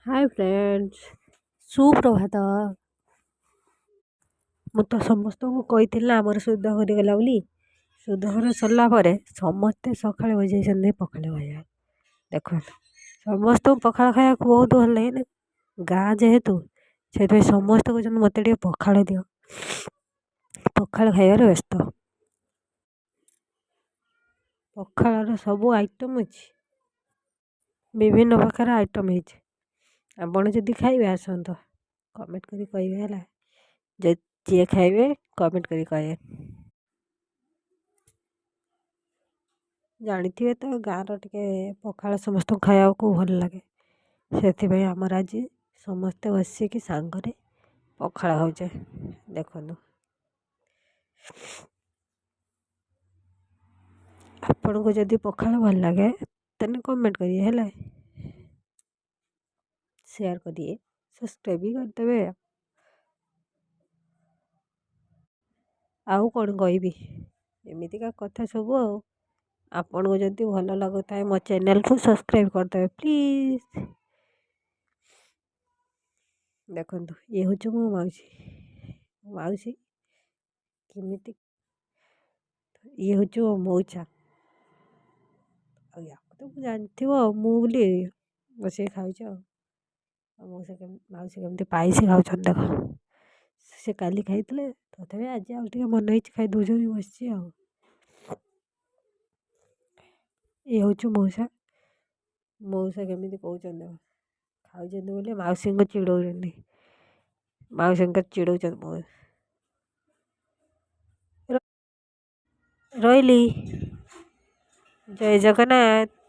ହାଏ friends, ସୁପ୍ରଭାତ। ମୁଁ ତ ସମସ୍ତଙ୍କୁ କହିଥିଲି ନା ଆମର ଶୁଦ୍ଧ କରିଗଲା ବୋଲି। ଶୁଦ୍ଧଘର ସରିଲା ପରେ ସମସ୍ତେ ସକାଳେ ବଜାଇଛନ୍ତି ପଖାଳ ଖାଇବା। ଦେଖନ୍ତୁ, ସମସ୍ତଙ୍କୁ ପଖାଳ ଖାଇବାକୁ ବହୁତ ଭଲ ଲାଗେ ନା, ଗାଁ ଯେହେତୁ ସେଥିପାଇଁ ସମସ୍ତେ କହୁଛନ୍ତି ମୋତେ ଟିକେ ପଖାଳ ଦିଅ। ପଖାଳ ଖାଇବାରେ ବ୍ୟସ୍ତ। ପଖାଳର ସବୁ ଆଇଟମ୍ ଅଛି, ବିଭିନ୍ନ ପ୍ରକାର ଆଇଟମ୍ ହେଇଛି। ଆପଣ ଯଦି ଖାଇବେ ଆସନ୍ତୁ, କମେଣ୍ଟ କରି କହିବେ ହେଲା। ଯିଏ ଖାଇବେ କମେଣ୍ଟ କରି କହିବେ। ଜାଣିଥିବେ ତ ଗାଁର ଟିକେ ପଖାଳ ସମସ୍ତଙ୍କୁ ଖାଇବାକୁ ଭଲ ଲାଗେ, ସେଥିପାଇଁ ଆମର ଆଜି ସମସ୍ତେ ବସିକି ସାଙ୍ଗରେ ପଖାଳ ଖାଉଛେ। ଦେଖନ୍ତୁ, ଆପଣଙ୍କୁ ଯଦି ପଖାଳ ଭଲ ଲାଗେ ତାହେଲେ କମେଣ୍ଟ କରିବେ ହେଲା, ସେୟାର କରିବେ, ସବସ୍କ୍ରାଇବ୍ ବି କରିଦେବେ। ଆଉ କ'ଣ କହିବି, ଏମିତିକା କଥା ସବୁ। ଆଉ ଆପଣଙ୍କୁ ଯଦି ଭଲ ଲାଗୁଥାଏ ମୋ ଚ୍ୟାନେଲ୍କୁ ସବସ୍କ୍ରାଇବ୍ କରିଦେବେ ପ୍ଲିଜ୍। ଦେଖନ୍ତୁ, ଇଏ ହେଉଛି ମୋ ମାଉସୀ। ମାଉସୀ କେମିତି, ଇଏ ହେଉଛି ମୋ ମଉସା। ଆଉ ୟାକୁ ତ ମୁଁ ଜାଣିଥିବ ମୁଁ ବୋଲି ବସିକି ଖାଉଛି। ଆଉ ମଉସା ମାଉସୀ କେମିତି ପାଇସି ଖାଉଛନ୍ତି ଦେଖ। ସେ କାଲି ଖାଇଥିଲେ, ତଥାପି ଆଜି ଆଉ ଟିକେ ମନ ହେଇଛି ଖାଇ ଦେଉଛନ୍ତି ବସିଛି। ଆଉ ଇଏ ହେଉଛି ମଉସା। ମଉସା କେମିତି କହୁଛନ୍ତି ଦେଖ, ଖାଉଛନ୍ତି ବୋଲି ମାଉସୀଙ୍କୁ ଚିଡ଼ଉଛନ୍ତି। ମାଉସୀଙ୍କ ଚିଡ଼ଉଛନ୍ତି। ରହିଲି, ଜୟ ଜଗନ୍ନାଥ।